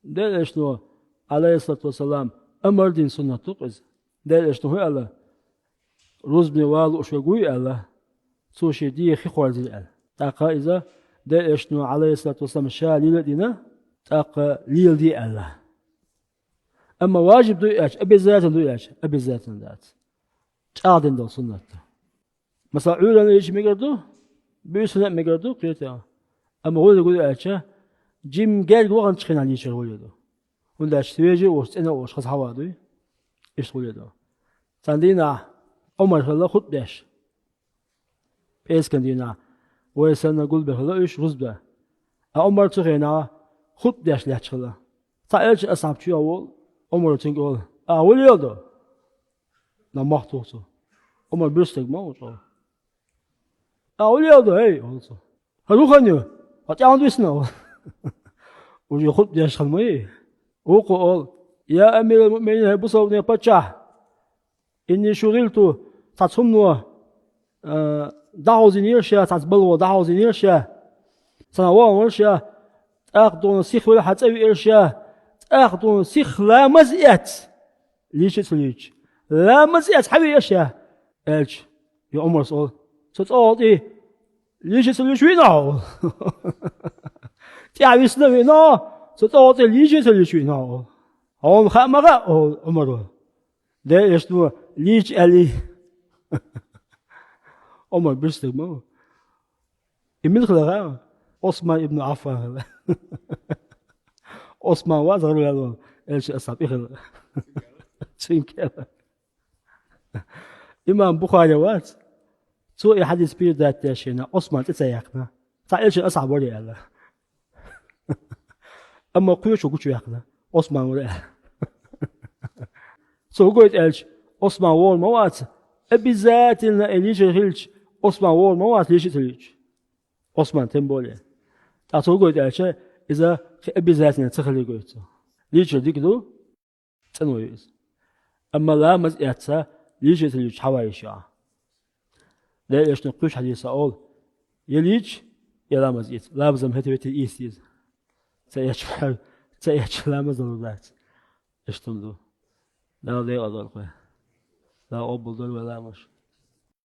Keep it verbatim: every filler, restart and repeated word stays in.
Делан Элчано, Ӏалайхиссалату вассалам, амар дина суннат ду-кх иза. Делан Элчано хӀу аьлла: «Рузбане ван лууш верг вуй, — аьлла, — цо шен дегӀа хи хорзийла», — аьлла. ТӀаккха иза Делан Элчано, Ӏалайхиссалату вассалам, ша лела а дина, тӀаккха леладе аьлла. Амма важиб дуй аьлча, обязательно дуй аьлча, обязательно дац. ЧӀагӀдина дола суннат ду. Масала, Ӏуьйранна лийча мегар ду, буьйсанна а мегар ду, кхетий. Амма гӀоле гур аьлча, жимма герга ваханчу хенахь лийчар гӀоле ду. ХӀунда аьлча свежий а волуш, цӀена а волуш хаза хьава дуй. Иштта гӀоле ду. Цхьана дийнахь Ӏумар хилла хутба деш. ПӀераскан дийнахь, вай санна гулбелла хилла уьш рузба. Ткъа Ӏумар цу хенахь хутба деш лаьтташ хилла. Цхьа элчан асхьаб чу а волу, Ӏумара цуьнга олу: «Ахьа хӀун леладо?» Нах мохь туху цо. Ӏумар буьрса стаг ма ву чӀогӀа. «Ахьа хӀун леладо, эй?» — олу цо. «ХӀара хӀун ю? Хьо тӀаьхьа висна?» — олу. Уже хутба деш хилла ма ю. Вукхо олу: «Я амирал-муъминин, хӀай бусалбанийн паччахь! Инни шугӀилту, цхьацца хӀумано, а, дӀахьовзийнера ша, цхьацца балхо дӀахьовзийнера ша. Цхьана вахана вара ша, тӀаккха дуьйна сихвелла хьан цӀа веара ша, тӀаккха дуьйна сиха ламаз а эцна, лийча а ца лийча. Ламаз а эцна хьан веара ша?» — аьлча, и Ӏумарс олу: «Цу цӀогӀа тӀе лийча а ца лийча веана хьо». ТӀаьхьа висна а веана, цу цӀогӀа тӀе лийча а ца лийча веана хьо. Хьуна хаа ма хаьа, олу Ӏумара. Делан Элчано лийча аьллий. Ӏумар буьрса стаг ма ву. И мила хилла хаьа? Ӏусман ибн Ӏаффан хилла. Ӏусман вац гӀараваьлла волу элчан асхьаб, и хилла. Цуьнга аьлла. Имам Бухари вац. Цо и хьадис передать деш хилла, Ӏусман тӀе ца яьккхина. Цхьа элчан асхьаб вара аьлла. Амма кхечо гучуваьккхина, Ӏусман вара аьлла. Цо хӀун гойту аьлча, Ӏусман вогӀур ма вац, обязательно и лийчар хилча, Ӏусман вогӀур ма вац, лийча а ца лийча. Ӏусман тем более. ТӀаккха цо хӀун гойту аьлча, иза кхин обязательно ца хилар гойту цо. Лийчар дика ду, цӀено ю иза. Амма ламаз эцна, лийча а ца лийча, хьава йиш ю ахьа. Делан Элчано кхечу хьадисехь олу: я лийча, я ламаз эца. Ламаз-м хӀета-хӀетте эца деза. Ца эцча, ца эцча ламаз а лур дац. Иштта хӀума ду. Дала декъал дойла вай. Дала къобалдойла вай ламазаш.